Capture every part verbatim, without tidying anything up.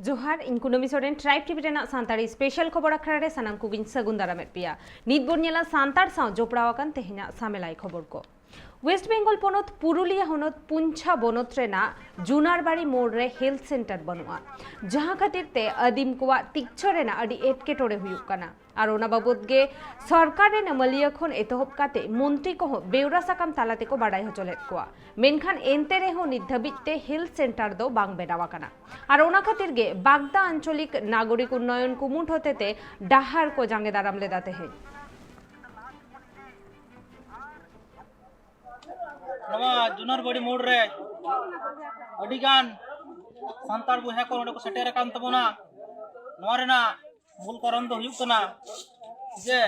ᱡᱚᱦᱟᱨ, ᱤᱧ ᱠᱩᱱᱟᱹᱢᱤ ᱥᱚᱨᱮᱱ, ᱴᱨᱟᱭᱤᱵᱽ ᱴᱤᱵᱷᱤ ᱨᱮᱱᱟᱜ ᱥᱟᱱᱛᱟᱲᱤ ᱥᱯᱮᱥᱟᱞ ᱠᱷᱚᱵᱚᱨ ᱟᱠᱷᱲᱟ ᱨᱮ ᱥᱟᱱᱟᱢ ᱠᱚᱜᱮᱧ ᱥᱟᱹᱜᱩᱱ ᱫᱟᱨᱟᱢᱮᱫ ᱯᱮᱭᱟ᱾ ᱱᱤᱛ ᱵᱚᱱ ᱧᱮᱞᱟ ᱥᱟᱱᱛᱟᱲ ᱥᱟᱶ ᱡᱚᱯᱲᱟᱣ ᱟᱠᱟᱱ ᱛᱮᱦᱮᱧᱟᱜ ᱥᱟᱢᱮᱞᱟᱭ ᱠᱷᱚᱵᱚᱨ ᱠᱚ᱾ ᱳᱭᱮᱥᱴ ᱵᱮᱝᱜᱚᱞ ᱯᱚᱱᱚᱛ ᱯᱩᱨᱩᱞᱤᱭᱟᱹ ᱦᱚᱱᱚᱛ ᱯᱩᱧᱪᱷᱟ ᱵᱚᱱᱚᱛ ᱨᱮᱱᱟᱜ ᱡᱩᱱᱟᱨᱵᱟᱲᱤ ᱢᱳᱲ ᱨᱮ ᱦᱮᱞᱛᱷ ᱥᱮᱱᱴᱟᱨ ᱵᱟᱹᱱᱩᱜᱼᱟ, ᱡᱟᱦᱟᱸ ᱠᱷᱟᱹᱛᱤᱨ ᱛᱮ ᱟᱹᱫᱤᱢ ᱠᱚᱣᱟᱜ ᱛᱤᱠᱪᱷᱚ ᱨᱮᱱᱟᱜ ᱟᱹᱰᱤ ᱮᱴᱠᱮᱴᱚᱬᱮ ᱦᱩᱭᱩᱜ ᱠᱟᱱᱟ᱾ ᱟᱨ ᱚᱱᱟ ᱵᱟᱵᱚᱛ ᱜᱮ ᱥᱚᱨᱠᱟᱨ ᱨᱮᱱ ᱟᱹᱢᱟᱹᱞᱤᱭᱟᱹ ᱠᱷᱚᱱ ᱮᱛᱚᱦᱚᱵ ᱠᱟᱛᱮ ᱢᱚᱱᱛᱨᱤ ᱠᱚᱦᱚᱸ ᱵᱮᱣᱨᱟ ᱥᱟᱠᱟᱢ ᱛᱟᱞᱟ ᱛᱮᱠᱚ ᱵᱟᱰᱟᱭ ᱦᱚᱪᱚ ᱞᱮᱫ ᱠᱚᱣᱟ᱾ ᱢᱮᱱᱠᱷᱟᱱ ᱮᱱᱛᱮ ᱨᱮᱦᱚᱸ ᱱᱤᱛ ᱫᱷᱟᱹᱵᱤᱡ ᱛᱮ ᱦᱮᱞᱛᱷ ᱥᱮᱱᱴᱟᱨ ᱫᱚ ᱵᱟᱝ ᱵᱮᱱᱟᱣ ᱟᱠᱟᱱᱟ᱾ ᱟᱨ ᱚᱱᱟ ᱠᱷᱟᱹᱛᱤᱨ ᱜᱮ ᱵᱟᱜᱽᱫᱟ ᱟᱧᱪᱚᱞᱤᱠ ᱱᱟᱜᱚᱨᱤᱠ ᱩᱱᱱᱚᱭᱚᱱ ᱠᱩᱢᱩᱴ ᱦᱚᱛᱮᱛᱮ ᱰᱟᱦᱟᱨ ᱠᱚ ᱡᱟᱸᱜᱮ ᱫᱟᱨᱟᱢ ᱞᱮᱫᱟ ᱛᱮᱦᱮᱧ᱾ ᱱᱚᱣᱟ ᱡᱩᱱᱟᱨᱵᱟᱲᱤ ᱢᱳᱲ ᱨᱮ ᱟᱹᱰᱤᱜᱟᱱ ᱥᱟᱱᱛᱟᱲ ᱵᱚᱭᱦᱟ ᱠᱚ ᱱᱚᱰᱮ ᱠᱚ ᱥᱮᱴᱮᱨ ᱟᱠᱟᱱ ᱛᱟᱵᱚᱱᱟ᱾ ᱱᱚᱣᱟ ᱨᱮᱱᱟᱜ ᱢᱩᱞ ᱠᱟᱨᱚᱱ ᱫᱚ ᱦᱩᱭᱩᱜ ᱠᱟᱱᱟ ᱡᱮ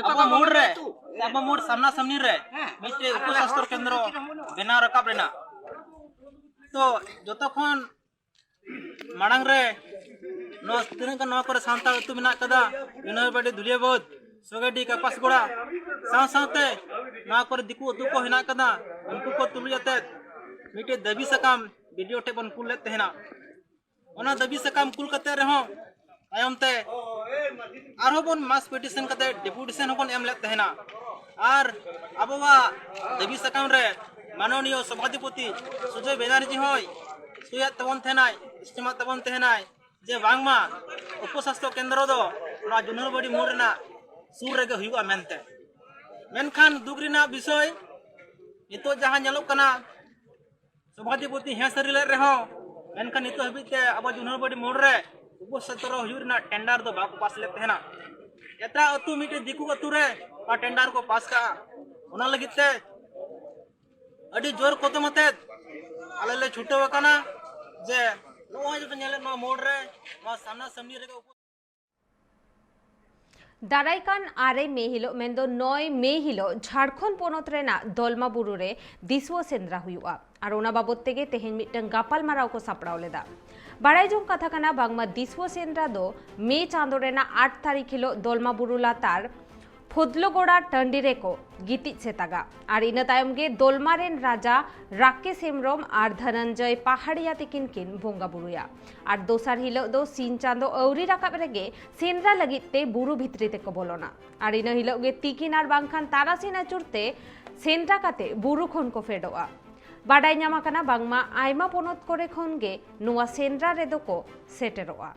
ᱟᱵᱚ ᱢᱳᱲ ᱨᱮ, ᱟᱵᱚ ᱢᱳᱲ ᱥᱟᱢᱱᱟ ᱥᱟᱢᱱᱤ ᱨᱮ ᱢᱤᱫᱴᱮᱡ ᱩᱯᱚᱥᱟᱥᱛᱷᱚ ᱠᱮᱱᱫᱨᱚ ᱵᱮᱱᱟᱣ ᱨᱟᱠᱟᱵ ᱨᱮᱱᱟᱜ᱾ ᱛᱚ ᱡᱚᱛᱚ ᱠᱷᱚᱱ ᱢᱟᱲᱟᱝ ᱨᱮ ᱱᱚᱣᱟ ᱛᱤᱱᱟᱹᱜ ᱜᱟᱱ ᱱᱚᱣᱟ ᱠᱚᱨᱮ ᱥᱟᱱᱛᱟᱲ ᱟᱹᱛᱩ ᱢᱮᱱᱟᱜ ᱠᱟᱫᱟ, ᱡᱩᱱᱟᱨᱵᱟᱲᱤ, ᱫᱷᱩᱞᱤᱭᱟᱹᱵᱟᱹᱫᱽ, ᱥᱚᱜᱮᱰᱤ, ᱠᱟᱯᱟᱥᱜᱚᱲᱟ, ᱥᱟᱶ ᱥᱟᱶᱛᱮ ᱱᱚᱣᱟ ᱠᱚᱨᱮ ᱫᱤᱠᱩ ᱟᱹᱛᱩ ᱠᱚ ᱦᱮᱱᱟᱜ ᱠᱟᱫᱟ, ᱩᱱᱠᱩ ᱠᱚ ᱛᱩᱞᱩᱡ ᱟᱛᱮᱫ ᱢᱤᱫᱴᱮᱡ ᱫᱟᱹᱵᱤ ᱥᱟᱠᱟᱢ ᱵᱤ ᱰᱤ ᱳ ᱴᱷᱮᱡ ᱵᱚᱱ ᱠᱩᱞ ᱞᱮᱫ ᱛᱟᱦᱮᱱᱟ᱾ ᱚᱱᱟ ᱫᱟᱹᱵᱤ ᱥᱟᱠᱟᱢ ᱠᱩᱞ ᱠᱟᱛᱮ ᱨᱮᱦᱚᱸ ᱛᱟᱭᱚᱢ ᱛᱮ ᱟᱨᱦᱚᱸ ᱵᱚᱱ ᱢᱟᱥ ᱯᱤᱴᱤᱥᱚᱱ ᱠᱟᱛᱮ ᱰᱮᱯᱩᱴᱮᱥᱚᱱ ᱦᱚᱸᱵᱚᱱ ᱮᱢ ᱞᱮᱫ ᱛᱟᱦᱮᱱᱟ᱾ ᱟᱨ ᱟᱵᱚᱣᱟᱜ ᱫᱟᱹᱵᱤ ᱥᱟᱠᱟᱢ ᱨᱮ ᱢᱟᱱᱚᱱᱤᱭᱚ ᱥᱚᱵᱷᱟᱫᱷᱤᱯᱚᱛᱤ ᱥᱩᱡᱚᱭ ᱵᱮᱱᱟᱨᱡᱤ ᱦᱚᱸᱭ ᱥᱩᱭᱟᱫ ᱛᱟᱵᱚᱱ ᱛᱟᱦᱮᱱᱟᱭ, ᱥᱴᱮᱢᱟᱫ ᱛᱟᱵᱚᱱ ᱛᱟᱦᱮᱱᱟᱭ ᱡᱮ ᱵᱟᱝᱢᱟ ᱩᱯᱚᱥᱟᱥᱛᱷᱚ ᱠᱮᱱᱫᱨᱚ ᱫᱚ ᱱᱚᱣᱟ ᱡᱩᱱᱟᱨᱵᱟᱲᱤ ᱢᱳᱲ ᱨᱮᱱᱟᱜ ᱥᱩᱨ ᱨᱮᱜᱮ ᱦᱩᱭᱩᱜᱼᱟ ᱢᱮᱱᱛᱮ᱾ ᱢᱮᱱᱠᱷᱟᱱ ᱫᱩᱠ ᱨᱮᱱᱟᱜ ᱵᱤᱥᱚᱭ, ᱱᱤᱛᱚᱜ ᱡᱟᱦᱟᱸ ᱧᱮᱞᱚᱜ ᱠᱟᱱᱟ, ᱥᱚᱵᱷᱟᱫᱷᱤᱯᱚᱛᱤ ᱦᱮᱸ ᱥᱟᱹᱨᱤ ᱞᱮᱫ ᱨᱮᱦᱚᱸ, ᱢᱮᱱᱠᱷᱟᱱ ᱱᱤᱛᱚᱜ ᱦᱟᱹᱵᱤᱡ ᱛᱮ ᱟᱵᱚ ᱡᱩᱱᱟᱨᱵᱟᱲᱤ ᱢᱳᱲ ᱨᱮ ᱩᱯᱚᱥᱟᱥᱛᱷᱚ ᱦᱩᱭᱩᱜ ᱨᱮᱱᱟᱜ ᱴᱮᱱᱰᱟᱨ ᱫᱚ ᱵᱟᱠᱚ ᱯᱟᱥ ᱞᱮᱫ ᱛᱟᱦᱮᱱᱟ᱾ ᱮᱴᱟᱜ ᱟᱹᱛᱩ, ᱢᱤᱫᱴᱮᱡ ᱫᱤᱠᱩ ᱟᱹᱛᱩ ᱨᱮ ᱚᱱᱟ ᱴᱮᱱᱰᱟᱨ ᱠᱚ ᱯᱟᱥ ᱠᱟᱜᱼᱟ᱾ ᱚᱱᱟ ᱞᱟᱹᱜᱤᱫ ᱛᱮ ᱟᱹᱰᱤ ᱡᱳᱨ ᱠᱚᱫᱚᱢ ᱟᱛᱮᱫ ᱟᱞᱮ ᱞᱮ ᱪᱷᱩᱴᱟᱹᱣ ᱟᱠᱟᱱᱟ ᱡᱮ ᱱᱚᱜᱼᱚᱭ ᱡᱮᱯᱮ ᱧᱮᱞᱮᱫ ᱱᱚᱣᱟ ᱢᱳᱲ ᱨᱮ, ᱱᱚᱣᱟ ᱥᱟᱢᱱᱟ ᱥᱟᱢᱱᱤ ᱨᱮᱜᱮ ᱩᱯᱚ- ᱫᱟᱨᱟᱭ ᱠᱟᱱ ᱟᱨᱮ ᱢᱮ ᱦᱤᱞᱳᱜ, ᱢᱮᱱᱫᱚ ᱱᱚᱭ ᱢᱮ ᱦᱤᱞᱳᱜ ᱡᱷᱟᱲᱠᱷᱚᱸᱰ ᱯᱚᱱᱚᱛ ᱨᱮᱱᱟᱜ ᱫᱚᱞᱢᱟ ᱵᱩᱨᱩ ᱨᱮ ᱫᱤᱥᱩᱣᱟᱹ ᱥᱮᱸᱫᱽᱨᱟ ᱦᱩᱭᱩᱜᱼᱟ᱾ ᱟᱨ ᱚᱱᱟ ᱵᱟᱵᱚᱛ ᱛᱮᱜᱮ ᱛᱮᱦᱮᱧ ᱢᱤᱫᱴᱟᱝ ᱜᱟᱯᱟᱞ ᱢᱟᱨᱟᱣ ᱠᱚ ᱥᱟᱯᱲᱟᱣ ᱞᱮᱫᱟ᱾ ᱵᱟᱲᱟᱭ ᱡᱚᱝ ᱠᱟᱛᱷᱟ ᱠᱟᱱᱟ, ᱵᱟᱝᱢᱟ ᱫᱤᱥᱩᱣᱟᱹ ᱥᱮᱸᱫᱽᱨᱟ ᱫᱚ ᱢᱮ ᱪᱟᱸᱫᱳ ᱨᱮᱱᱟᱜ ᱟᱴ ᱛᱟᱹᱨᱤᱠᱷ ᱦᱤᱞᱳᱜ ᱫᱚᱞᱢᱟ ᱵᱩᱨᱩ ᱞᱟᱛᱟᱨ ᱠᱷᱩᱫᱞᱩᱜᱚᱲᱟ ᱴᱟᱺᱰᱤ ᱨᱮᱠᱚ ᱜᱤᱛᱤᱡ ᱥᱮᱛᱟᱜᱟ᱾ ᱟᱨ ᱤᱱᱟᱹ ᱛᱟᱭᱚᱢ ᱜᱮ ᱫᱚᱞᱢᱟ ᱨᱮᱱ ᱨᱟᱡᱟ ᱨᱟᱠᱮᱥ ᱦᱮᱢᱵᱨᱚᱢ ᱟᱨ ᱫᱷᱚᱱᱚᱱᱡᱚᱭ ᱯᱟᱦᱟᱲᱤᱭᱟ ᱛᱤᱠᱤᱱ ᱠᱤᱱ ᱵᱚᱸᱜᱟ ᱵᱩᱨᱩᱭᱟ᱾ ᱟᱨ ᱫᱚᱥᱟᱨ ᱦᱤᱞᱳᱜ ᱫᱚ ᱥᱤᱧ ᱪᱟᱸᱫᱚ ᱟᱹᱣᱨᱤ ᱨᱟᱠᱟᱵ ᱨᱮᱜᱮ ᱥᱮᱸᱫᱽᱨᱟ ᱞᱟᱹᱜᱤᱫ ᱛᱮ ᱵᱩᱨᱩ ᱵᱷᱤᱛᱨᱤ ᱛᱮᱠᱚ ᱵᱚᱞᱚᱱᱟ᱾ ᱟᱨ ᱤᱱᱟᱹ ᱦᱤᱞᱳᱜ ᱜᱮ ᱛᱤᱠᱤᱱ ᱟᱨ ᱵᱟᱝᱠᱷᱟᱱ ᱛᱟᱨᱟᱥᱤᱧ ᱟᱹᱪᱩᱨ ᱛᱮ ᱥᱮᱸᱫᱽᱨᱟ ᱠᱟᱛᱮ ᱵᱩᱨᱩ ᱠᱷᱚᱱ ᱠᱚ ᱯᱷᱮᱰᱚᱜᱼᱟ᱾ ᱵᱟᱰᱟᱭ ᱧᱟᱢ ᱟᱠᱟᱱᱟ, ᱵᱟᱝᱢᱟ ᱟᱭᱢᱟ ᱯᱚᱱᱚᱛ ᱠᱚᱨᱮ ᱠᱷᱚᱱ ᱜᱮ ᱱᱚᱣᱟ ᱥᱮᱸᱫᱽᱨᱟ ᱨᱮᱫᱚ ᱠᱚ ᱥᱮᱴᱮᱨᱚᱜᱼᱟ᱾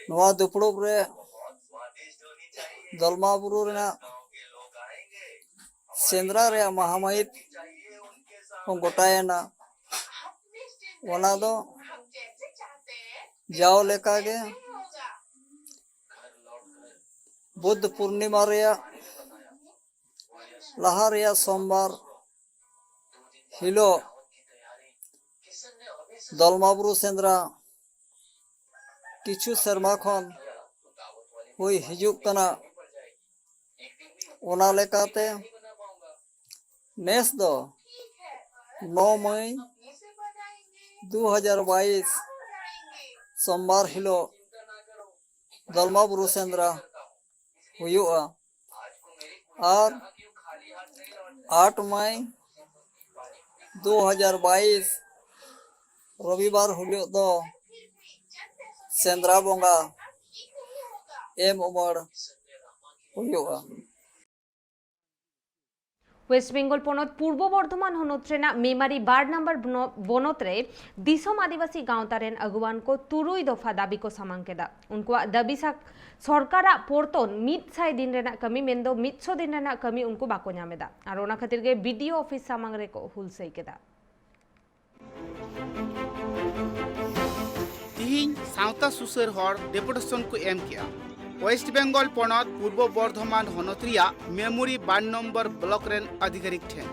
ᱱᱚᱣᱟ ᱫᱩᱯᱲᱩᱵ ᱨᱮ ᱫᱚᱞᱢᱟ ᱵᱩᱨᱩ ᱨᱮᱱᱟᱜ ᱥᱮᱸᱫᱽᱨᱟ ᱨᱮᱭᱟᱜ ᱢᱟᱦᱟ ᱢᱟᱹᱦᱤᱛ ᱦᱚᱸ ᱜᱚᱴᱟᱭᱮᱱᱟ᱾ ᱚᱱᱟ ᱫᱚ ᱡᱟᱣ ᱞᱮᱠᱟᱜᱮ ᱵᱩᱫᱷ ᱯᱩᱨᱱᱤᱢᱟ ᱨᱮᱭᱟᱜ ᱞᱟᱦᱟ ᱨᱮᱭᱟᱜ ᱥᱳᱢᱵᱟᱨ ᱦᱤᱞᱳᱜ ᱫᱚᱞᱢᱟ ᱵᱩᱨᱩ ᱥᱮᱸᱫᱽᱨᱟ ᱠᱤᱪᱷᱩ ᱥᱮᱨᱢᱟ ᱠᱷᱚᱱ ᱦᱩᱭ ᱦᱤᱡᱩᱜ ᱠᱟᱱᱟ᱾ ᱚᱱᱟ ᱞᱮᱠᱟᱛᱮ ᱱᱮᱥ ᱫᱚ ᱱᱚ ᱢᱟᱹᱭ ᱫᱩ ᱦᱟᱡᱟᱨ ᱵᱟᱭᱤᱥ ᱥᱳᱢᱵᱟᱨ ᱦᱤᱞᱳᱜ ᱫᱚᱞᱢᱟ ᱵᱩᱨᱩ ᱥᱮᱸᱫᱽᱨᱟ ᱦᱩᱭᱩᱜᱼᱟ᱾ ᱟᱨ ᱟᱴ ᱢᱟᱭ ᱫᱩ ᱦᱟᱡᱟᱨ ᱵᱟᱭᱤᱥ ᱨᱚᱵᱤᱵᱟᱨ ᱦᱤᱞᱳᱜ ᱫᱚ ᱥᱮᱸᱫᱽᱨᱟ ᱵᱚᱸᱜᱟ ᱮᱢ ᱩᱢᱟᱹᱲ ᱦᱩᱭᱩᱜᱼᱟ᱾ ᱳᱭᱮᱥᱴ ᱵᱮᱝᱜᱚᱞ ᱯᱚᱱᱚᱛ ᱯᱩᱨᱵᱚ ᱵᱚᱨᱫᱷᱚᱢᱟᱱ ᱦᱚᱱᱚᱛ ᱨᱮᱱᱟᱜ ᱢᱮᱢᱟᱨᱤ ᱵᱟᱨ ᱱᱟᱢᱵᱟᱨ ᱵᱚᱱᱚ-, ᱵᱚᱱᱚᱛ ᱨᱮ ᱫᱤᱥᱚᱢ ᱟᱹᱫᱤᱵᱟᱹᱥᱤ ᱜᱟᱶᱛᱟ ᱨᱮᱱ ᱟᱹᱜᱩᱣᱟᱱ ᱠᱚ ᱛᱩᱨᱩᱭ ᱫᱚᱯᱷᱟ ᱫᱟᱹᱵᱤ ᱠᱚ ᱥᱟᱢᱟᱝ ᱠᱮᱫᱟ᱾ ᱩᱱᱠᱩᱣᱟᱜ ᱫᱟᱹᱵᱤ ᱥᱟ-, ᱥᱚᱨᱠᱟᱨᱟᱜ ᱯᱚᱨᱛᱚᱱ ᱢᱤᱫ ᱥᱟᱭ ᱫᱤᱱ ᱨᱮᱱᱟᱜ ᱠᱟᱹᱢᱤ, ᱢᱮᱱᱫᱚ ᱢᱤᱫ ᱥᱚ ᱫᱤᱱ ᱨᱮᱱᱟᱜ ᱠᱟᱹᱢᱤ ᱩᱱᱠᱩ ᱵᱟᱠᱚ ᱧᱟᱢ ᱮᱫᱟ᱾ ᱟᱨ ᱚᱱᱟ ᱠᱷᱟᱹᱛᱤᱨ ᱜᱮ ᱵᱤ ᱰᱤ ᱳ ᱚᱯᱷᱤᱥ ᱥᱟᱢᱟᱝ ᱨᱮᱠᱚ ᱦᱩᱞᱥᱟᱹᱭ ᱠᱮᱫᱟ᱾ ᱛᱤᱦᱤᱧ ᱥᱟᱶᱛᱟ ᱥᱩᱥᱟᱹᱨ ᱦᱚᱲ ᱰᱮᱯᱩᱴᱮᱥᱚᱱ ᱠᱚ ᱮᱢ ᱠᱮᱜᱼᱟ ᱳᱭᱮᱥᱴ ᱵᱮᱝᱜᱚᱞ ᱯᱚᱱᱚᱛ ᱯᱩᱨᱵᱚ ᱵᱚᱨᱫᱷᱚᱢᱟᱱ ᱦᱚᱱᱚᱛ ᱨᱮᱭᱟᱜ ᱢᱮᱢᱳᱨᱤ ᱵᱟᱨ ᱱᱚᱢᱵᱚᱨ ᱵᱞᱚᱠ ᱨᱮᱱ ᱟᱫᱷᱤᱠᱟᱨᱤᱠ ᱴᱷᱮᱱ᱾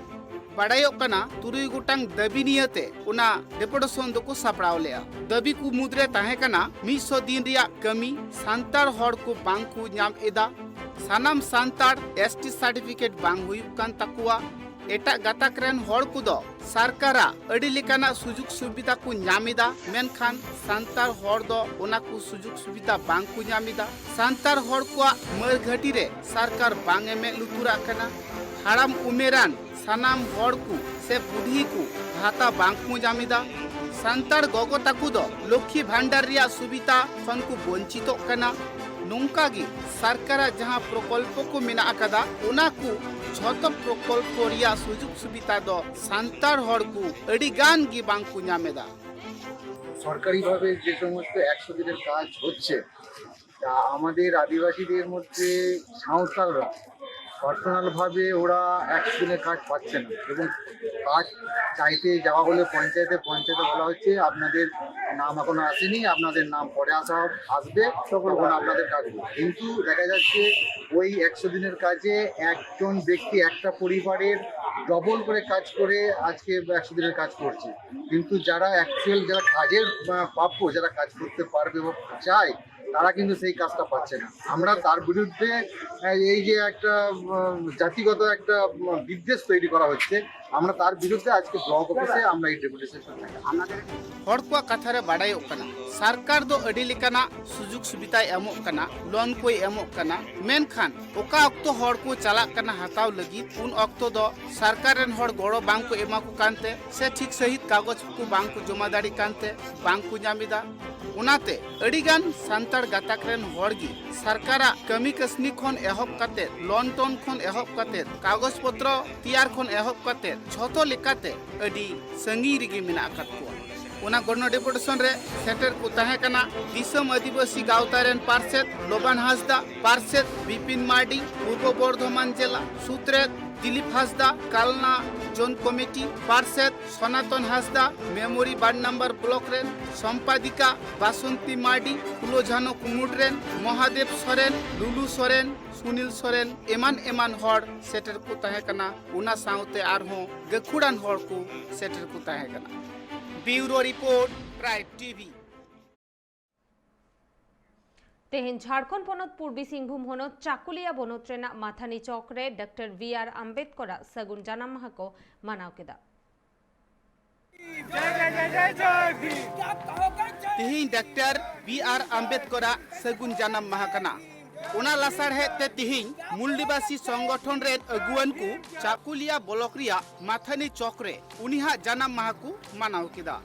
ᱵᱟᱰᱟᱭᱚᱜ ᱠᱟᱱᱟ, ᱛᱩᱨᱩᱭ ᱜᱚᱴᱟᱝ ᱫᱟᱹᱵᱤ ᱱᱤᱭᱟᱹᱛᱮ ᱚᱱᱟ ᱰᱮᱯᱩᱴᱮᱥᱚᱱ ᱫᱚᱠᱚ ᱥᱟᱯᱲᱟᱣ ᱞᱮᱜᱼᱟ᱾ ᱫᱟᱹᱵᱤ ᱠᱚ ᱢᱩᱫᱽᱨᱮ ᱛᱟᱦᱮᱸ ᱠᱟᱱᱟ, ᱢᱤᱫ ᱥᱚ ᱫᱤᱱ ᱨᱮᱭᱟᱜ ᱠᱟᱹᱢᱤ ᱥᱟᱱᱛᱟᱲ ᱦᱚᱲ ᱠᱚ ᱵᱟᱝ ᱠᱚ ᱧᱟᱢ ᱮᱫᱟ, ᱥᱟᱱᱟᱢ ᱥᱟᱱᱛᱟᱲ ᱮᱥ ᱴᱤ ᱥᱟᱨᱴᱤᱯᱷᱤᱠᱮᱴ ᱵᱟᱝ ᱦᱩᱭᱩᱜ ᱠᱟᱱ ᱛᱟᱠᱚᱣᱟ, ᱮᱴᱟᱜ ᱜᱟᱛᱟᱠ ᱨᱮᱱ ᱦᱚᱲ ᱠᱚᱫᱚ ᱥᱚᱨᱠᱟᱨᱟᱜ ᱟᱹᱰᱤ ᱞᱮᱠᱟᱱᱟᱜ ᱥᱩᱡᱳᱜᱽ ᱥᱩᱵᱤᱫᱷᱟ ᱠᱚ ᱧᱟᱢ ᱮᱫᱟ, ᱢᱮᱱᱠᱷᱟᱱ ᱥᱟᱱᱛᱟᱲ ᱦᱚᱲ ᱫᱚ ᱚᱱᱟ ᱠᱚ ᱥᱩᱡᱳᱜᱽ ᱥᱩᱵᱤᱫᱷᱟ ᱵᱟᱝ ᱠᱚ ᱧᱟᱢ ᱮᱫᱟ᱾ ᱥᱟᱱᱛᱟᱲ ᱦᱚᱲ ᱠᱚᱣᱟᱜ ᱢᱟᱹᱨ ᱜᱷᱟᱹᱴᱤ ᱨᱮ ᱥᱚᱨᱠᱟᱨ ᱵᱟᱝ ᱮ ᱢᱮᱫ ᱞᱩᱛᱩᱨᱟᱜ ᱠᱟᱱᱟ᱾ ᱦᱟᱲᱟᱢ ᱩᱢᱮᱨᱟᱱ ᱥᱟᱱᱟᱢ ᱦᱚᱲ ᱠᱚ ᱥᱮ ᱵᱩᱰᱷᱤ ᱠᱚ ᱵᱷᱟᱛᱟ ᱵᱟᱝ ᱠᱚ ᱧᱟᱢ ᱮᱫᱟ᱾ ᱥᱟᱱᱛᱟᱲ ᱜᱚᱜᱚ ᱛᱟᱠᱚ ᱫᱚ ᱞᱚᱠᱠᱷᱤ ᱵᱷᱟᱱᱰᱟᱨ ᱨᱮᱭᱟᱜ ᱥᱩᱵᱤᱫᱷᱟ ᱠᱷᱚᱱ ᱠᱚ ᱵᱚᱧᱪᱤᱛᱚᱜ ᱠᱟᱱᱟ᱾ ᱱᱚᱝᱠᱟ ᱜᱮ ᱥᱚᱨᱠᱟᱨᱟᱜ ᱡᱟᱦᱟᱸ ᱯᱨᱚᱠᱚᱞᱯᱚ ᱠᱚ ᱢᱮᱱᱟᱜ ᱟᱠᱟᱫᱟ, ᱚᱱᱟ ᱠᱚ ᱡᱷᱚᱛᱚ ᱯᱨᱚᱠᱚᱞᱯᱚ ᱨᱮᱭᱟᱜ ᱥᱩᱡᱳᱜᱽ ᱥᱩᱵᱤᱫᱷᱟ ᱫᱚ ᱥᱟᱱᱛᱟᱲ ᱦᱚᱲ ᱠᱚ ᱟᱹᱰᱤ ᱜᱟᱱ ᱜᱮ ᱵᱟᱝ ᱠᱚ ᱧᱟᱢ ᱮᱫᱟ᱾ সরকারিভাবে যে সমস্ত একশো দিনের কাজ হচ্ছে, তা আমাদের আদিবাসীদের মধ্যে সাঁওতালরা পার্সোনালভাবে ওরা একশো দিনের কাজ পাচ্ছে না এবং কাজ চাইতে যাওয়া হলে পঞ্চায়েতে, পঞ্চায়েতে বলা হচ্ছে আপনাদের নাম এখনো আসেনি, আপনাদের নাম পরে আসা হবে, আসবে, তখন আপনাদের কাজ হবে। কিন্তু দেখা যাচ্ছে ওই একশো দিনের কাজে একজন ব্যক্তি একটা পরিবারের ডবল করে কাজ করে আজকে একশো দিনের কাজ করছে। কিন্তু যারা অ্যাকচুয়াল, যারা কাজের আহ, প্রাপ্য, যারা কাজ করতে পারবে বা চায়, তারা কিন্তু সেই কাজটা পাচ্ছে না। আমরা তার বিরুদ্ধে আহ, এই যে একটা আহ, জাতিগত একটা আহ, বিদ্বেষ তৈরি করা হচ্ছে, আমরা তার বিরুদ্ধে আজকে ব্লক অফিসে আমরা এই ডেপুটেশন। ᱦᱚᱲ ᱠᱚᱣᱟᱜ ᱠᱟᱛᱷᱟ ᱨᱮ ᱵᱟᱰᱟᱭᱚᱜ ᱠᱟᱱᱟ, ᱥᱚᱨᱠᱟᱨ ᱫᱚ ᱟᱹᱰᱤ ᱞᱮᱠᱟᱱᱟᱜ ᱥᱩᱡᱳᱜᱽ ᱥᱩᱵᱤᱫᱷᱟᱭ ᱮᱢᱚᱜ ᱠᱟᱱᱟ, ᱞᱳᱱ ᱠᱚᱭ ᱮᱢᱚᱜ ᱠᱟᱱᱟ, ᱢᱮᱱᱠᱷᱟᱱ ᱚᱠᱟ ᱚᱠᱛᱚ ᱦᱚᱲ ᱠᱚ ᱪᱟᱞᱟᱜ ᱠᱟᱱᱟ ᱦᱟᱛᱟᱣ ᱞᱟᱹᱜᱤᱫ, ᱩᱱ ᱚᱠᱛᱚ ᱫᱚ ᱥᱚᱨᱠᱟᱨ ᱨᱮᱱ ᱦᱚᱲ ᱜᱚᱲᱚ ᱵᱟᱝ ᱠᱚ ᱮᱢᱟ ᱠᱚ ᱠᱟᱱᱛᱮ ᱥᱮ ᱴᱷᱤᱠ ᱥᱟᱺᱦᱤᱡ ᱠᱟᱜᱚᱡᱽ ᱠᱚ ᱵᱟᱝ ᱠᱚ ᱡᱚᱢᱟ ᱫᱟᱲᱮᱭᱟᱜ ᱠᱟᱱᱛᱮ ᱵᱟᱝ ᱠᱚ ᱧᱟᱢ ᱮᱫᱟ᱾ ᱚᱱᱟᱛᱮ ᱟᱹᱰᱤᱜᱟᱱ ᱥᱟᱱᱛᱟᱲ ᱜᱟᱛᱟᱠ ᱨᱮᱱ ᱦᱚᱲ ᱜᱮ ᱥᱚᱨᱠᱟᱨᱟᱜ ᱠᱟᱹᱢᱤ ᱠᱟᱹᱥᱱᱤ ᱠᱷᱚᱱ ᱮᱦᱚᱵ ᱠᱟᱛᱮ, ᱞᱳᱱ ᱴᱳᱱ ᱠᱷᱚᱱ ᱮᱦᱚᱵ ᱠᱟᱛᱮ, ᱠᱟᱜᱚᱡᱽ ᱯᱚᱛᱨᱚ ᱛᱮᱭᱟᱨ ᱠᱷᱚᱱ ᱮᱦᱚᱵ ᱠᱟᱛᱮ ᱡᱷᱚᱛᱚ ᱞᱮᱠᱟᱛᱮ ᱟᱹᱰᱤ ᱥᱟᱺᱜᱤᱧ ᱨᱮᱜᱮ ᱢᱮᱱᱟᱜ ᱟᱠᱟᱫ ᱠᱚᱣᱟ᱾ ᱚᱱᱟ ᱜᱚᱱᱚ ᱰᱮᱯᱩᱴᱮᱥᱚᱱ ᱨᱮ ᱥᱮᱴᱮᱨ ᱠᱚ ᱛᱟᱦᱮᱸ ᱠᱟᱱᱟ ᱫᱤᱥᱚᱢ ᱟᱹᱫᱤᱵᱟᱹᱥᱤ ᱜᱟᱶᱛᱟ ᱨᱮᱱ ᱯᱟᱨᱥᱮᱛ ᱞᱚᱵᱟᱱ ᱦᱟᱸᱥᱫᱟ, ᱯᱟᱨᱥᱮᱛ ᱵᱤᱯᱤᱱ ᱢᱟᱨᱰᱤ, ᱯᱩᱨᱵᱚ ᱵᱚᱨᱫᱷᱚᱢᱟᱱ ᱡᱮᱞᱟ, ᱥᱩᱛᱨᱮᱛ ᱫᱤᱞᱤᱯ ᱦᱟᱸᱥᱫᱟ, ᱠᱟᱞᱱᱟ ᱡᱳᱱ ᱠᱚᱢᱤᱴᱤ, ᱯᱟᱨᱥᱮᱛ ᱥᱚᱱᱟᱛᱚᱱ ᱦᱟᱸᱥᱫᱟ, ᱢᱮᱢᱳᱨᱤ ᱵᱟᱨ ᱱᱟᱢᱵᱟᱨ ᱵᱞᱚᱠ ᱨᱮᱱ, ᱥᱚᱢᱯᱟᱫᱤᱠᱟ ᱵᱟᱥᱚᱱᱛᱤ ᱢᱟᱨᱰᱤ, ᱯᱷᱩᱞᱳ ᱡᱷᱟᱱᱚ ᱠᱩᱢᱩᱴ ᱨᱮᱱ ᱢᱚᱦᱟᱫᱮᱵ ᱥᱚᱨᱮᱱ, ᱞᱩᱞᱩ ᱥᱚᱨᱮᱱ, ᱥᱩᱱᱤᱞ ᱥᱚᱨᱮᱱ, ᱮᱢᱟᱱ ᱮᱢᱟᱱ ᱦᱚᱲ ᱥᱮᱴᱮᱨ ᱠᱚ ᱛᱟᱦᱮᱸ ᱠᱟᱱᱟ᱾ ᱚᱱᱟ ᱥᱟᱶᱛᱮ ᱟᱨᱦᱚᱸ ᱜᱟᱹᱠᱷᱩᱲᱟᱱ ᱦᱚᱲ ᱠᱚ ᱥᱮᱴᱮᱨ ᱠᱚ ᱛᱟᱦᱮᱸ ᱠᱟᱱᱟ᱾ ᱵᱤᱭᱩᱨᱳ ᱨᱤᱯᱳᱨᱴ, ᱴᱨᱟᱭᱤᱵᱽ ᱴᱤᱵᱷᱤ᱾ ᱛᱮᱦᱮᱧ ᱡᱷᱟᱲᱠᱷᱚᱸᱰ ᱯᱚᱱᱚᱛ ᱯᱩᱨᱵᱤ ᱥᱤᱝᱵᱷᱩᱢ ᱦᱚᱱᱚᱛ ᱪᱟᱠᱩᱞᱤᱭᱟ ᱵᱚᱱᱚᱛ ᱨᱮᱱᱟᱜ ᱢᱟᱛᱷᱟᱱᱤ ᱪᱚᱠ ᱨᱮ ᱰᱟᱠᱛᱟᱨ ᱵᱤ ᱟᱨ ᱟᱢᱵᱮᱫᱠᱚᱨᱟᱜ ᱥᱟᱹᱜᱩᱱ ᱡᱟᱱᱟᱢ ᱢᱟᱦᱟ ᱠᱚ ᱢᱟᱱᱟᱣ ᱠᱮᱫᱟ᱾ ᱛᱤᱦᱤᱧ ᱰᱟᱠᱛᱟᱨ ᱵᱤ ᱟᱨ ᱟᱢᱵᱮᱫᱠᱚᱨᱟᱜ ᱥᱟᱹᱜᱩᱱ ᱡᱟᱱᱟᱢ ᱢᱟᱦᱟ ᱠᱟᱱᱟ᱾ ᱚᱱᱟ ᱞᱟᱥᱟᱲᱦᱮᱫ ᱛᱮ ᱛᱤᱦᱤᱧ ᱢᱩᱞ ᱱᱤᱵᱟᱥᱤ ᱥᱚᱝᱜᱚᱴᱷᱚᱱ ᱨᱮᱱ ᱟᱹᱜᱩᱣᱟᱹᱱ ᱠᱚ ᱪᱟᱠᱩᱞᱤᱭᱟ ᱵᱞᱚᱠ ᱨᱮᱭᱟᱜ ᱢᱟᱛᱷᱟᱱᱤ ᱪᱚᱠ ᱨᱮ ᱩᱱᱤᱭᱟᱜ ᱡᱟᱱᱟᱢ ᱢᱟᱦᱟ ᱠᱚ ᱢᱟᱱᱟᱣ ᱠᱮᱫᱟ᱾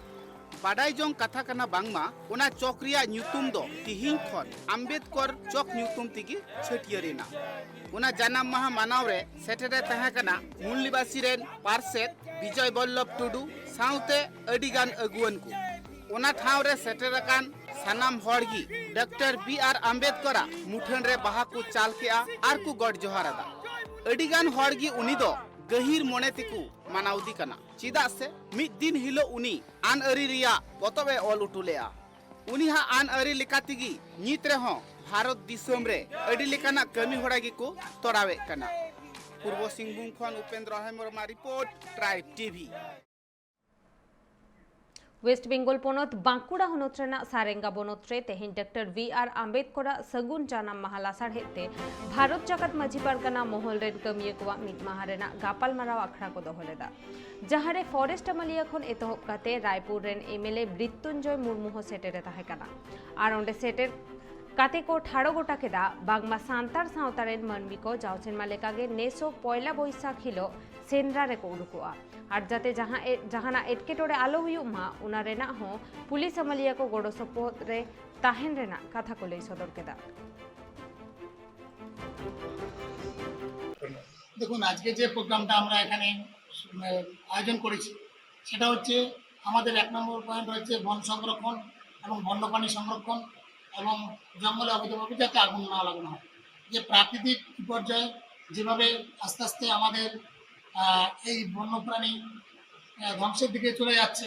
ᱵᱟᱰᱟᱭ ᱡᱚᱝ ᱠᱟᱛᱷᱟ ᱠᱟᱱᱟ, ᱵᱟᱝᱢᱟ ᱚᱱᱟ ᱪᱚᱠ ᱨᱮᱭᱟᱜ ᱧᱩᱛᱩᱢ ᱫᱚ ᱛᱤᱦᱤᱧ ᱠᱷᱚᱱ ᱟᱢᱵᱮᱫᱠᱚᱨ ᱪᱚᱠ ᱧᱩᱛᱩᱢ ᱛᱮᱜᱮ ᱪᱷᱟᱹᱴᱭᱟᱹᱨ ᱮᱱᱟ᱾ ᱚᱱᱟ ᱡᱟᱱᱟᱢ ᱢᱟᱦᱟ ᱢᱟᱱᱟᱣ ᱨᱮ ᱥᱮᱴᱮᱨ ᱮ ᱛᱟᱦᱮᱸ ᱠᱟᱱᱟ ᱢᱩᱞ ᱱᱤᱵᱟᱥᱤ ᱨᱮᱱ ᱯᱟᱨᱥᱮᱛ ᱵᱤᱡᱚᱭ ᱵᱚᱞᱞᱚᱵᱷ ᱴᱩᱰᱩ ᱥᱟᱶᱛᱮ ᱟᱹᱰᱤ ᱜᱟᱱ ᱟᱹᱜᱩᱣᱟᱹᱱ ᱠᱚ᱾ ᱚᱱᱟ ᱴᱷᱟᱶ ᱨᱮ ᱥᱮᱴᱮᱨ ᱟᱠᱟᱱ ᱥᱟᱱᱟᱢ ᱦᱚᱲ ᱜᱮ ᱰᱟᱠᱛᱟᱨ ᱵᱤ ᱟᱨ ᱟᱢᱵᱮᱫᱠᱚᱨᱟᱜ ᱢᱩᱴᱷᱟᱹᱱ ᱨᱮ ᱵᱟᱦᱟ ᱠᱚ ᱪᱟᱞ ᱠᱮᱜᱼᱟ ᱟᱨ ᱠᱚ ᱜᱚᱰ ᱡᱚᱦᱟᱨ ᱟᱫᱟ᱾ ᱟᱹᱰᱤ ᱜᱟᱱ ᱦᱚᱲ ᱜᱮ ᱩᱱᱤ ᱫᱚ ᱜᱟᱹᱦᱤᱨ ᱢᱚᱱᱮ ᱛᱮᱠᱚ ᱢᱟᱱᱟᱣ ᱫᱤ ᱠᱟᱱᱟ, ᱪᱮᱫᱟᱜ ᱥᱮ ᱢᱤᱫ ᱫᱤᱱ ᱦᱤᱞᱳᱜ ᱩᱱᱤ ᱟᱹᱱ ᱟᱹᱨᱤ ᱨᱮᱭᱟᱜ ᱯᱚᱛᱚᱵ ᱮ ᱚᱞ ᱦᱚᱴᱚ ᱞᱮᱜᱼᱟ᱾ ᱩᱱᱤᱭᱟᱜ ᱟᱹᱱ ᱟᱹᱨᱤ ᱞᱮᱠᱟ ᱛᱮᱜᱮ ᱱᱤᱛ ᱨᱮᱦᱚᱸ ᱵᱷᱟᱨᱚᱛ ᱫᱤᱥᱚᱢ ᱨᱮ ᱟᱹᱰᱤ ᱞᱮᱠᱟᱱᱟᱜ ᱠᱟᱹᱢᱤ ᱦᱚᱨᱟ ᱜᱮᱠᱚ ᱛᱚᱨᱟᱣᱮᱫ ᱠᱟᱱᱟ᱾ ᱯᱩᱨᱵᱚ ᱥᱤᱝᱵᱷᱩᱢ ᱠᱷᱚᱱ ᱩᱯᱮᱱᱫᱨᱚ ᱦᱮᱢᱵᱨᱚᱢᱟᱜ report, tribe TV. West Bengal ᱯᱚᱱᱚᱛ ᱵᱟᱸᱠᱩᱲᱟ ᱦᱚᱱᱚᱛ ᱨᱮᱱᱟᱜ ᱥᱟᱨᱮᱝᱜᱟ ᱵᱚᱱᱚᱛ ᱨᱮ ᱛᱮᱦᱮᱧ ᱰᱟᱠᱛᱟᱨ ᱵᱤ ᱟᱨ ᱟᱢᱵᱮᱫᱠᱚᱨᱟᱜ ᱥᱟᱹᱜᱩᱱ ᱡᱟᱱᱟᱢ ᱢᱟᱦᱟ ᱞᱟᱥᱟᱲᱦᱮᱫ ᱛᱮ ᱵᱷᱟᱨᱚᱛ ᱡᱟᱠᱟᱛ ᱢᱟᱹᱡᱷᱤ ᱯᱟᱨᱜᱟᱱᱟ ᱢᱚᱦᱚᱞ ᱨᱮᱱ ᱠᱟᱹᱢᱤᱭᱟᱹ ᱠᱚᱣᱟᱜ ᱢᱤᱫ ᱢᱟᱦᱟ ᱨᱮᱱᱟᱜ ᱜᱟᱯᱟᱞᱢᱟᱨᱟᱣ ᱟᱠᱷᱲᱟ ᱠᱚ ᱫᱚᱦᱚ ᱞᱮᱫᱟ, ᱡᱟᱦᱟᱸ ᱨᱮ ᱯᱷᱚᱨᱮᱥᱴ ᱟᱹᱢᱟᱹᱞᱤᱭᱟᱹ ᱠᱷᱚᱱ ᱮᱛᱚᱦᱚᱵ ᱠᱟᱛᱮ ᱨᱟᱭᱯᱩᱨ ᱨᱮᱱ M L A Mrityunjoy Murmu ᱦᱚᱸ ᱥᱮᱴᱮᱨ ᱮ ᱛᱟᱦᱮᱸ ᱠᱟᱱᱟ᱾ ᱟᱨ ᱚᱸᱰᱮ ᱥᱮᱴᱮᱨ ᱠᱟᱛᱮ ᱠᱚ ᱴᱷᱟᱲᱚ ᱜᱚᱴᱟ ᱠᱮᱫᱟ, ᱵᱟᱝᱢᱟ ᱥᱟᱱᱛᱟᱲ ᱥᱟᱶᱛᱟ ᱨᱮᱱ ᱢᱟᱹᱱᱢᱤ ᱠᱚ ᱡᱟᱣ ᱥᱮᱨᱢᱟ ᱞᱮᱠᱟᱜᱮ ᱱᱮᱥ ᱦᱚᱸ ᱯᱚᱭᱞᱟ ᱵᱳᱭᱥᱟᱠᱷ ᱦᱤᱞᱳᱜ ᱥᱮᱸᱫᱽᱨᱟ ᱨᱮᱠᱚ ᱩᱰᱩᱠᱚᱜᱼᱟ᱾ ᱟᱨ ᱡᱟᱛᱮ ᱡᱟᱦᱟᱸ ᱮ- ᱡᱟᱦᱟᱱᱟᱜ ᱮᱴᱠᱮᱴᱚᱬᱮ ᱟᱞᱚ ᱦᱩᱭᱩᱜ ᱢᱟ, ᱚᱱᱟ ᱨᱮᱱᱟᱜ ᱦᱚᱸ ᱯᱩᱞᱤᱥ ᱟᱹᱢᱟᱹᱞᱤᱭᱟᱹ ᱠᱚ ᱜᱚᱲᱚ ᱥᱚᱯᱚᱦᱚᱫ ᱨᱮ ᱛᱟᱦᱮᱱ ᱨᱮᱱᱟᱜ ᱠᱟᱛᱷᱟ ᱠᱚ ᱞᱟᱹᱭ ᱥᱚᱫᱚᱨ ᱠᱮᱫᱟ᱾ দেখুন, আজকে যে প্রোগ্রামটা আমরা এখানে, উম, আয়োজন করেছি, সেটা হচ্ছে আমাদের এক নম্বর পয়েন্ট হচ্ছে বন সংরক্ষণ এবং বন্যপ্রাণী সংরক্ষণ এবং জঙ্গলে অবৈধভাবে যাতে আগুন না লাগানো হয়। যে প্রাকৃতিক বিপর্যয় যেভাবে আস্তে আস্তে আমাদের, আহ, এই বন্যপ্রাণী, আহ, ধ্বংসের দিকে চলে যাচ্ছে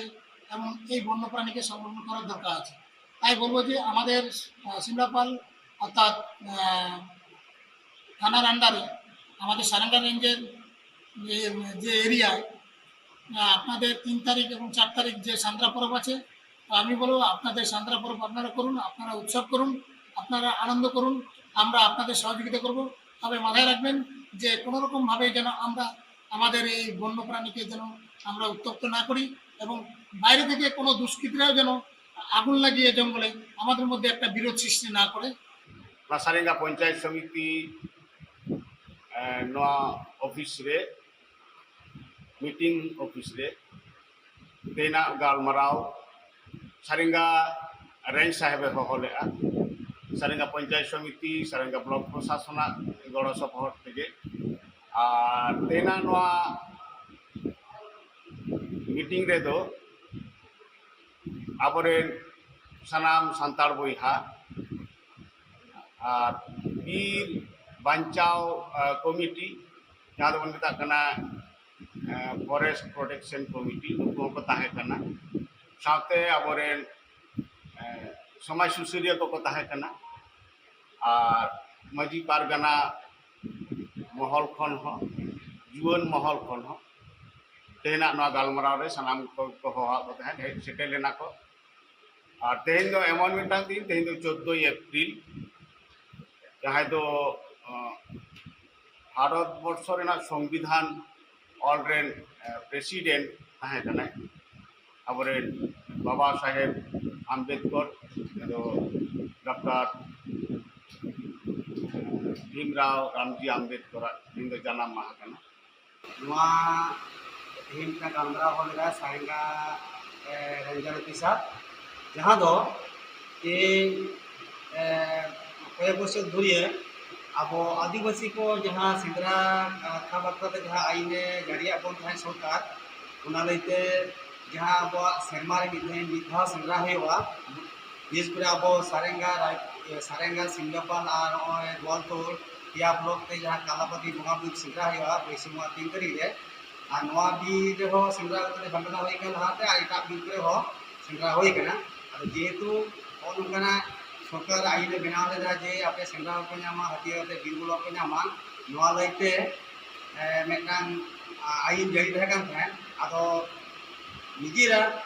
এবং এই বন্যপ্রাণীকে সংরক্ষণ করার দরকার আছে। তাই বলবো যে আমাদের, আহ, সিমলাপাল অর্থাৎ, আহ, থানার আন্ডারে আমাদের সারেঙ্গা রেঞ্জের যে, যে এরিয়ায়, আহ, আপনাদের তিন তারিখ এবং চার তারিখ যে সান্দ্রা পরব আছে, তো আমি বলবো আপনাদের সান্দ্রা পরব আপনারা করুন, আপনারা উৎসব করুন, আপনারা আনন্দ করুন, আমরা আপনাদের সহযোগিতা করব। তবে মাথায় রাখবেন যে কোনো রকম ভাবে যেন আমরা আমাদের এই বন্যপ্রাণীকে যেন আমরা উত্তপ্ত না করি এবং বাইরে থেকে কোনো দুষ্কৃতীরাও যেন আগুন লাগিয়ে জঙ্গলে আমাদের মধ্যে একটা বিরোধ সৃষ্টি না করে। ᱚᱱᱟ ᱥᱟᱨᱮᱝᱜᱟ ᱯᱚᱧᱪᱟᱭᱮᱛ ᱥᱚᱢᱤᱛᱤ, ᱮ, ᱱᱚᱣᱟ ᱚᱯᱷᱤᱥ ᱨᱮ, ᱢᱤᱴᱤᱝ ᱚᱯᱷᱤᱥ ᱨᱮ ᱛᱮᱦᱮᱧᱟᱜ ᱜᱟᱞᱢᱟᱨᱟᱣ ᱥᱟᱨᱮᱝᱜᱟ ᱨᱮᱧᱡᱽ ᱥᱟᱦᱮᱵᱮ ᱦᱚᱦᱚ ᱞᱮᱫᱼᱟ᱾ ᱥᱟᱨᱮᱝᱜᱟ ᱯᱚᱧᱪᱟᱭᱮᱛ ᱥᱚᱢᱤᱛᱤ, ᱥᱟᱨᱮᱝᱜᱟ ᱵᱞᱚᱠ ᱯᱨᱚᱥᱟᱥᱚᱱᱟᱜ ᱜᱚᱲᱚ ᱥᱚᱯᱚᱦᱚᱫ ᱛᱮᱜᱮ᱾ ᱟᱨ ᱛᱮᱦᱮᱧᱟᱜ ᱱᱚᱣᱟ ᱢᱤᱴᱤᱝ ᱨᱮᱫᱚ ᱟᱵᱚᱨᱮᱱ ᱥᱟᱱᱟᱢ ᱥᱟᱱᱛᱟᱲ ᱵᱚᱭᱦᱟ ᱟᱨ ᱵᱤᱨ ᱵᱟᱧᱪᱟᱣ, ᱟ, ᱠᱚᱢᱤᱴᱤ, ᱡᱟᱦᱟᱸ ᱫᱚᱵᱚᱱ ᱢᱮᱛᱟᱜ ᱠᱟᱱᱟ, ᱟ, ᱯᱷᱚᱨᱮᱥᱴ ᱯᱨᱚᱴᱮᱠᱥᱚᱱ ᱠᱚᱢᱤᱴᱤ, ᱱᱩᱠᱩ ᱦᱚᱸᱠᱚ ᱛᱟᱦᱮᱸ ᱠᱟᱱᱟ᱾ ᱥᱟᱶᱛᱮ ᱟᱵᱚᱨᱮᱱ, ᱟ, ᱥᱚᱢᱟᱡᱽ ᱥᱩᱥᱟᱹᱨᱤᱭᱟᱹ ᱠᱚᱠᱚ ᱛᱟᱦᱮᱸ ᱠᱟᱱᱟ᱾ ᱟᱨ ᱢᱟᱹᱡᱷᱤ ᱯᱟᱨᱜᱟᱱᱟ ᱢᱚᱦᱚᱞ ᱠᱷᱚᱱ ᱦᱚᱸ, ᱡᱩᱣᱟᱹᱱ ᱢᱚᱦᱚᱞ ᱠᱷᱚᱱ ᱦᱚᱸ ᱛᱮᱦᱮᱧᱟᱜ ᱱᱚᱣᱟ ᱜᱟᱞᱢᱟᱨᱟᱣ ᱨᱮ ᱥᱟᱱᱟᱢ ᱠᱚ ᱠᱚ ᱦᱚᱦᱚᱣᱟᱫ ᱠᱚ ᱛᱟᱦᱮᱸᱫ, ᱦᱮᱡ ᱥᱮᱴᱮᱨ ᱞᱮᱱᱟ ᱠᱚ᱾ ᱟᱨ ᱛᱮᱦᱮᱧ ᱫᱚ ᱮᱢᱚᱱ ᱢᱤᱫᱴᱟᱝ ᱫᱤᱱ, ᱛᱮᱦᱮᱧ ᱫᱚ ᱪᱳᱫᱽᱫᱳᱭ ᱮᱯᱨᱤᱞ, ᱡᱟᱦᱟᱸᱭ ᱫᱚ, ᱟᱸ, ᱵᱷᱟᱨᱚᱛ ᱵᱚᱨᱥᱚ ᱨᱮᱱᱟᱜ ᱥᱚᱝᱵᱤᱫᱷᱟᱱ ᱚᱞ ᱨᱮᱱ, ᱟᱸ, ᱯᱨᱮᱥᱤᱰᱮᱱᱴ ᱛᱟᱦᱮᱸ ᱠᱟᱱᱟᱭ ᱟᱵᱚᱨᱮᱱ ᱵᱟᱵᱟ ᱥᱟᱦᱮᱵᱽ ᱟᱢᱵᱮᱫᱠᱚᱨ, ᱡᱟᱦᱟᱸ ᱫᱚ ᱰᱚᱠᱴᱚᱨ ᱵᱷᱤᱢᱨᱟᱣ ᱨᱟᱢᱡᱤ ᱟᱢᱵᱮᱫᱠᱚᱨᱟᱜ ᱛᱮᱦᱮᱧ ᱫᱚ ᱡᱟᱱᱟᱢ ᱢᱟᱦᱟ ᱠᱟᱱᱟ᱾ ᱱᱚᱣᱟ ᱛᱮᱦᱮᱧ ᱢᱤᱫᱴᱟᱝ ᱜᱟᱞᱢᱟᱨᱟᱣ ᱦᱚᱲ ᱞᱮᱫᱟ ᱥᱟᱨᱮᱝᱜᱟ, ᱮ, ᱨᱮᱧᱡᱟᱨ ᱚᱯᱷᱤᱥᱟᱨ, ᱡᱟᱦᱟᱸ ᱫᱚ ᱛᱮᱦᱮᱧ, ᱮ, ᱠᱚᱭᱮᱠ ᱵᱚᱪᱷᱚᱨ ᱫᱷᱩᱨᱤᱭᱟᱹ ᱟᱵᱚ ᱟᱹᱫᱤᱵᱟᱹᱥᱤ ᱠᱚ ᱡᱟᱦᱟᱸ ᱥᱮᱸᱫᱽᱨᱟ ᱠᱟᱛᱷᱟ ᱵᱟᱨᱛᱟ ᱛᱮ ᱡᱟᱦᱟᱸ ᱟᱹᱭᱤᱱ ᱮ ᱡᱟᱹᱨᱤᱭᱟᱜ ᱵᱚᱱ ᱛᱟᱦᱮᱸᱫ ᱥᱚᱨᱠᱟᱨ, ᱚᱱᱟ ᱞᱟᱹᱭᱛᱮ ᱡᱟᱦᱟᱸ ᱟᱵᱚᱣᱟᱜ ᱥᱮᱨᱢᱟ ᱨᱮ ᱢᱤᱫ ᱫᱷᱟᱣ, ᱢᱤᱫ ᱫᱷᱟᱣ ᱥᱮᱸᱫᱽᱨᱟ ᱦᱩᱭᱩᱜᱼᱟ, ᱵᱤᱥᱮᱥ ᱠᱚᱨᱮ ᱟᱵᱚ ᱥᱟᱨᱮᱝᱜᱟ ᱨᱟᱭ-, ᱥᱟᱨᱮᱝᱜᱟ, ᱥᱤᱢᱞᱟᱯᱟᱞ ᱟᱨ ᱱᱚᱜᱼᱚᱭ ᱜᱳᱣᱟᱞᱛᱳᱲ ᱯᱮᱭᱟ ᱵᱞᱚᱠ ᱛᱮ ᱡᱟᱦᱟᱸ ᱠᱟᱞᱟᱯᱟᱛᱤ ᱵᱚᱸᱜᱟ ᱵᱩᱨᱩ ᱥᱮᱸᱫᱽᱨᱟ ᱦᱩᱭᱩᱜᱼᱟ ᱵᱟᱹᱭᱥᱟᱹᱠᱷ ᱵᱚᱸᱜᱟ ᱛᱤᱱ ᱛᱟᱹᱨᱤᱠᱷ ᱨᱮ, ᱟᱨ ᱱᱚᱣᱟ ᱵᱤᱨ ᱨᱮᱦᱚᱸ ᱥᱮᱸᱫᱽᱨᱟ ᱠᱟᱛᱮ ᱡᱷᱟᱢᱮᱞᱟ ᱦᱩᱭ ᱠᱟᱱᱟ ᱞᱟᱦᱟᱛᱮ, ᱟᱨ ᱮᱴᱟᱜ ᱵᱤᱨ ᱠᱚᱨᱮ ᱦᱚᱸ ᱥᱮᱸᱫᱽᱨᱟ ᱦᱩᱭ ᱠᱟᱱᱟ᱾ ᱟᱫᱚ ᱡᱮᱦᱮᱛᱩ ᱱᱚᱜᱼᱚ ᱱᱚᱝᱠᱟᱱᱟᱜ ᱥᱚᱨᱠᱟᱨ ᱟᱹᱭᱤᱱ ᱮ ᱵᱮᱱᱟᱣ ᱞᱮᱫᱟ ᱡᱮ ᱟᱯᱮ ᱥᱮᱸᱫᱽᱨᱟ ᱵᱟᱯᱮ ᱧᱟᱢᱟ, ᱦᱟᱹᱛᱭᱟᱹᱨ ᱟᱛᱮ ᱵᱤᱨ ᱵᱚᱞᱚ ᱵᱟᱯᱮ ᱧᱟᱢᱟ, ᱱᱚᱣᱟ ᱞᱟᱹᱭᱛᱮ, ᱮ, ᱢᱤᱫᱴᱟᱝ, ᱟ, ᱟᱹᱭᱤᱱ ᱡᱟᱹᱨᱤ ᱛᱟᱦᱮᱸ ᱠᱟᱱ ᱛᱟᱦᱮᱸᱫ᱾ ᱟᱫᱚ ᱱᱤᱡᱮᱨᱟᱜ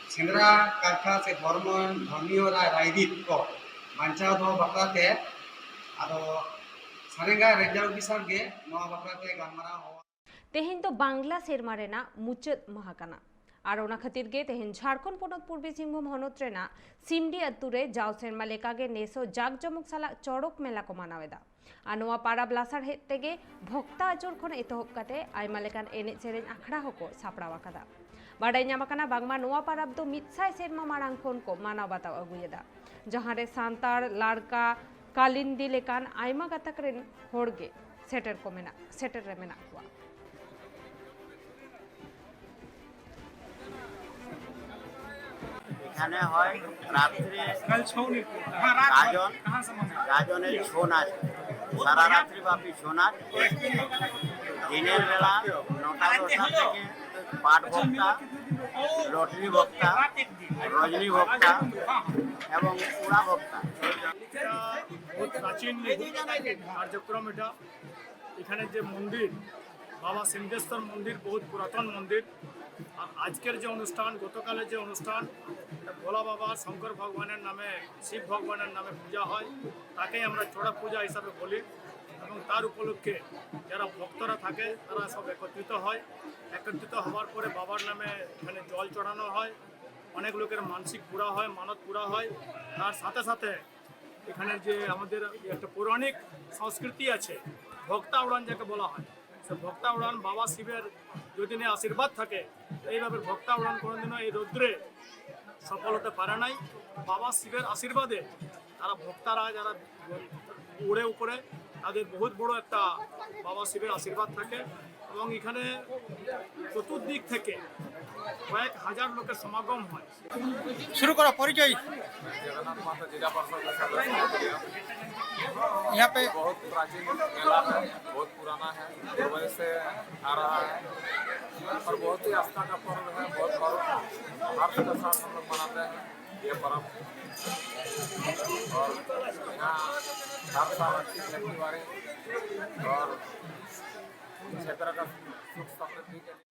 ᱥᱮᱸᱫᱽᱨᱟ ᱠᱟᱨᱠᱷᱟ ᱥᱮ ᱫᱷᱚᱨᱢᱚ, ᱫᱷᱚᱨᱢᱤᱭᱚ ᱨᱟᱭ-, ᱨᱟᱭᱨᱤᱛ ᱠᱚ ᱵᱟᱧᱪᱟᱣ ᱫᱚᱦᱚ ᱵᱟᱠᱷᱨᱟ ᱛᱮ ᱟᱫᱚ ᱥᱟᱨᱮᱝᱜᱟ ᱨᱮᱧᱡᱟᱨ ᱚᱯᱷᱤᱥᱟᱨ ᱜᱮ ᱱᱚᱣᱟ ᱵᱟᱠᱷᱨᱟ ᱛᱮ ᱜᱟᱞᱢᱟᱨᱟᱣ ᱦᱚᱦᱚ᱾ ᱛᱮᱦᱮᱧ ᱫᱚ ᱵᱟᱝᱞᱟ ᱥᱮᱨᱢᱟ ᱨᱮᱱᱟᱜ ᱢᱩᱪᱟᱹᱫ ᱢᱟᱦᱟ ᱠᱟᱱᱟ ᱟᱨ ᱚᱱᱟ ᱠᱷᱟᱹᱛᱤᱨ ᱜᱮ ᱛᱮᱦᱮᱧ ᱡᱷᱟᱲᱠᱷᱚᱸᱰ ᱯᱚᱱᱚᱛ ᱯᱩᱨᱵᱤ ᱥᱤᱝᱵᱷᱩᱢ ᱦᱚᱱᱚᱛ ᱨᱮᱱᱟᱜ ᱥᱤᱢᱰᱤ ᱟᱹᱛᱩ ᱨᱮ ᱡᱟᱣ ᱥᱮᱨᱢᱟ ᱞᱮᱠᱟᱜᱮ ᱱᱮᱥ ᱦᱚᱸ ᱡᱟᱠ ᱡᱚᱢᱚᱠ ᱥᱟᱞᱟᱜ ᱪᱚᱲᱚᱠ ᱢᱮᱞᱟ ᱠᱚ ᱢᱟᱱᱟᱣ ᱮᱫᱟ᱾ ᱟᱨ ᱱᱚᱣᱟ ᱯᱟᱨᱟᱵᱽ ᱞᱟᱥᱟᱲᱦᱮᱫ ᱛᱮᱜᱮ ᱵᱷᱚᱠᱛᱟ ᱟᱪᱚᱨ ᱠᱷᱚᱱ ᱮᱛᱚᱦᱚᱵ ᱠᱟᱛᱮ ᱟᱭᱢᱟ ᱞᱮᱠᱟᱱ ᱮᱱᱮᱡ ᱥᱮᱨᱮᱧ ᱟᱠᱷᱲᱟ ᱦᱚᱸᱠᱚ ᱥᱟᱯᱲᱟᱣ ᱟᱠᱟᱫᱟ᱾ ᱵᱟᱰᱟᱭ ᱧᱟᱢ ᱟᱠᱟᱱᱟ ᱵᱟᱝᱢᱟ ᱱᱚᱣᱟ ᱯᱟᱨᱟᱵᱽ ᱫᱚ ᱢᱤᱫ ᱥᱟᱭ ᱥᱮᱨᱢᱟ ᱢᱟᱲᱟᱝ ᱠᱷᱚᱱ ᱠᱚ ᱢᱟᱱᱟᱣ ᱵᱟᱛᱟᱣ ᱟᱹᱜᱩᱭᱮᱫᱟ, ᱡᱟᱦᱟᱸ ᱨᱮ ᱥᱟᱱᱛᱟᱲ, ᱞᱟᱲᱠᱟ, ᱠᱟᱞᱤᱱᱫᱤ ᱞᱮᱠᱟᱱ ᱟᱭᱢᱟ ᱜᱟᱛᱟᱠ ᱨᱮᱱ ᱦᱚᱲ ᱜᱮ ᱥᱮᱴᱮᱨ ᱠᱚ ᱢᱮᱱᱟᱜ, ᱥᱮᱴᱮᱨ ᱨᱮ ᱢᱮᱱᱟᱜ ᱠᱚᱣᱟ᱾ এখানে হয় রাত্রে গাজন, গাজনের ছৌ নাচ, সারা রাত্রিব্যাপী ছৌ নাচ। দিনের বেলা নটা দশটা থেকে পাট ভক্তা, লটরি ভক্তা, রজনী ভক্তা এবং উড়া ভক্তা। এটা বহুত প্রাচীন কার্যক্রম। এটা এখানে যে মন্দির, বাবা সিদ্ধেশ্বর মন্দির, বহুত পুরাতন মন্দির। আর আজকের যে অনুষ্ঠান, গতকালের যে অনুষ্ঠান, ভোলা বাবা শঙ্কর ভগবানের নামে, শিব ভগবানের নামে পূজা হয়, তাকেই আমরা চড়ক পূজা হিসাবে বলি। এবং তার উপলক্ষে যারা ভক্তরা থাকে, তারা সব একত্রিত হয়। একত্রিত হওয়ার পরে বাবার নামে এখানে জল চড়ানো হয়, অনেক লোকের মানসিক পুরা হয়, মানত পুরা হয়। তার সাথে সাথে এখানে যে আমাদের একটা পৌরাণিক সংস্কৃতি আছে, ভক্তা উড়ান যাকে বলা হয়, সে ভক্তা উড়ান বাবা শিবের যদি না আশীর্বাদ থাকে, এইভাবে ভক্তা উড়ান কোনোদিনও এই রৌদ্রে সফল হতে পারে নাই। বাবা শিবের আশীর্বাদে তারা ভক্তারা যারা উড়ে উপরে, তাদের বহুত বড় একটা বাবা শিবের আশীর্বাদ থাকে এবং এখানে চতুর্দিক থেকে কয়েক হাজার লোকের সমাগম হয়। শুরু করো পরিচয়। जगन्नाथ माता जिला परिषद का सदस्य हूँ। यहाँ पे बहुत प्राचीन मेला है, बहुत पुराना है, पूर्वज से आ रहा है और बहुत ही आस्था का पर्व है। बहुत हर्ष के साथ हम लोग मनाते हैं ये पर्व। और यहाँ हर साल अच्छी खेती बाड़ी और क्षेत्र का सुख समृद्धि के लिए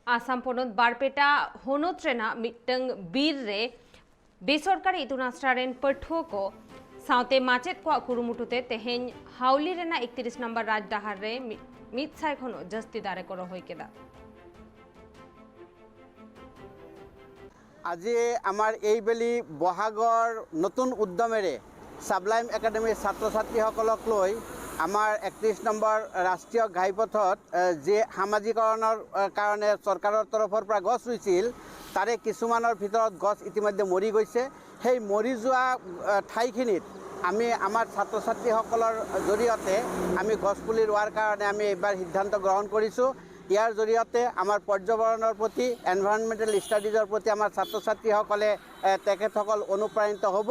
ᱟᱥᱟᱢ ᱯᱚᱱᱚᱛ ᱵᱟᱨᱯᱮᱴᱟ ᱦᱚᱱᱚᱛ ᱨᱮᱱᱟᱜ ᱢᱤᱫᱴᱟᱝ ᱵᱤᱨ ᱨᱮ ᱵᱮᱥᱚᱨᱠᱟᱨᱤ ᱤᱛᱩᱱ ᱟᱥᱲᱟ ᱨᱮᱱ ᱯᱟᱹᱴᱷᱩᱣᱟᱹ ᱠᱚ ᱥᱟᱶᱛᱮ ᱢᱟᱪᱮᱫ ᱠᱚᱣᱟᱜ ᱠᱩᱨᱩᱢᱩᱴᱩ ᱛᱮ ᱛᱮᱦᱮᱧ ᱦᱟᱣᱞᱤ ᱨᱮᱱᱟᱜ ᱤᱠᱛᱤᱨᱤᱥ ᱱᱚᱢᱵᱚᱨ ᱨᱟᱡᱽ ᱰᱟᱦᱟᱨ ᱨᱮ ᱢᱤᱫ ᱥᱟᱭ ᱠᱷᱚᱱ ᱦᱚᱸ ᱡᱟᱹᱥᱛᱤ ᱫᱟᱨᱮ ᱠᱚ ᱨᱚᱦᱚᱭ ᱠᱮᱫᱟ᱾ আজি আমাৰ এইবেলি বহাগৰ নতুন উদ্যমেৰে ছাবলাইম একাডেমীৰ ছাত্ৰ ছাত্ৰীসকলক লৈ আমাৰ একত্ৰিছ নম্বৰ ৰাষ্ট্ৰীয় ঘাইপথত এ, যি সামাজিকৰণৰ এ, কাৰণে চৰকাৰৰ তৰফৰ পৰা গছ ৰুইছিল, তাৰে কিছুমানৰ ভিতৰত গছ ইতিমধ্যে মৰি গৈছে। সেই মৰি যোৱা এ, ঠাইখিনিত আমি আমাৰ ছাত্ৰ ছাত্ৰীসকলৰ জৰিয়তে আমি গছ পুলি ৰোৱাৰ কাৰণে আমি এইবাৰ সিদ্ধান্ত গ্ৰহণ কৰিছোঁ। ইয়াৰ জৰিয়তে আমাৰ পৰ্যাৱৰণৰ প্ৰতি, এনভাইৰনমেণ্টেল ষ্টাডিজৰ প্ৰতি আমাৰ ছাত্ৰ ছাত্ৰীসকলে এ, তেখেতসকল অনুপ্ৰাণিত হ'ব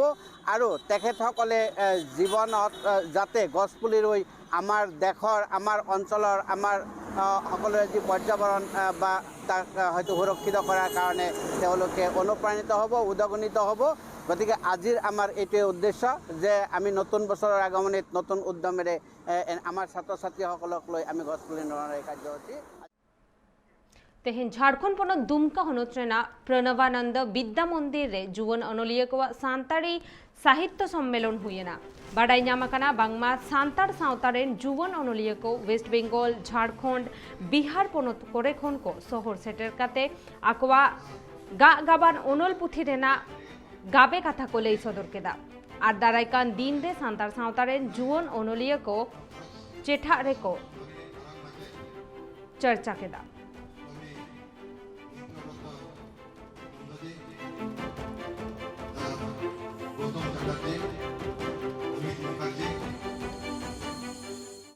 আৰু তেখেতসকলে এ, জীৱনত এ, যাতে গছ পুলি ৰুই আমাৰ দেশৰ, আমাৰ অঞ্চলৰ, আমাৰ আহ, সকলোৰে যি পৰ্যাৱৰণ আহ, বা তাক আহ, হয়তো সুৰক্ষিত কৰাৰ কাৰণে তেওঁলোকে অনুপ্ৰাণিত হ'ব, উদগনিত হ'ব। গতিকে আজিৰ আমাৰ এইটোৱে উদ্দেশ্য যে আমি নতুন বছৰৰ আগমনিত নতুন উদ্যমেৰে এ, এ, আমাৰ ছাত্ৰ ছাত্ৰীসকলক লৈ আমি গছ পুলি ৰোৱাৰ এই কাৰ্যসূচী। ᱛᱮᱦᱮᱧ ᱡᱷᱟᱲᱠᱷᱚᱸᱰ ᱯᱚᱱᱚᱛ ᱫᱩᱢᱠᱟ ᱦᱚᱱᱚᱛ ᱨᱮᱱᱟᱜ ᱯᱨᱚᱱᱚᱵᱟᱱᱚᱱᱫ ᱵᱤᱫᱽᱫᱟ ᱢᱚᱱᱫᱤᱨ ᱨᱮ ᱡᱩᱣᱟᱹᱱ ᱚᱱᱚᱞᱤᱭᱟᱹ ᱠᱚᱣᱟᱜ ᱥᱟᱱᱛᱟᱲᱤ ᱥᱟᱦᱤᱛᱭᱚ ᱥᱚᱢᱢᱮᱞᱚᱱ ᱦᱩᱭᱮᱱᱟ᱾ ᱵᱟᱰᱟᱭ ᱧᱟᱢ ᱟᱠᱟᱱᱟ ᱵᱟᱝᱢᱟ ᱥᱟᱱᱛᱟᱲ ᱥᱟᱶᱛᱟ ᱨᱮᱱ ᱡᱩᱣᱟᱹᱱ ᱚᱱᱚᱞᱤᱭᱟᱹ ᱠᱚ ᱣᱮᱥᱴ ᱵᱮᱝᱜᱚᱞ, ᱡᱷᱟᱲᱠᱷᱚᱸᱰ, ᱵᱤᱦᱟᱨ ᱯᱚᱱᱚᱛ ᱠᱚᱨᱮ ᱠᱷᱚᱱ ᱠᱚ ᱥᱚᱦᱚᱨ ᱥᱮᱴᱮᱨ ᱠᱟᱛᱮ ᱟᱠᱚᱣᱟᱜ ᱜᱟᱜ ᱜᱟᱵᱟᱱ ᱚᱱᱚᱞ ᱯᱩᱛᱷᱤ ᱨᱮᱱᱟᱜ ᱜᱟᱵᱮ ᱠᱟᱛᱷᱟ ᱠᱚ ᱞᱟᱹᱭ ᱥᱚᱫᱚᱨ ᱠᱮᱫᱟ ᱟᱨ ᱫᱟᱨᱟᱭ ᱠᱟᱱ ᱫᱤᱱ ᱨᱮ ᱥᱟᱱᱛᱟᱲ ᱥᱟᱶᱛᱟ ᱨᱮᱱ ᱡᱩᱣᱟᱹᱱ ᱚᱱᱚᱞᱤᱭᱟᱹ ᱠᱚ ᱪᱮᱴᱷᱟᱜ ᱨᱮᱠᱚ ᱪᱟᱨᱪᱟ ᱠᱮᱫᱟ᱾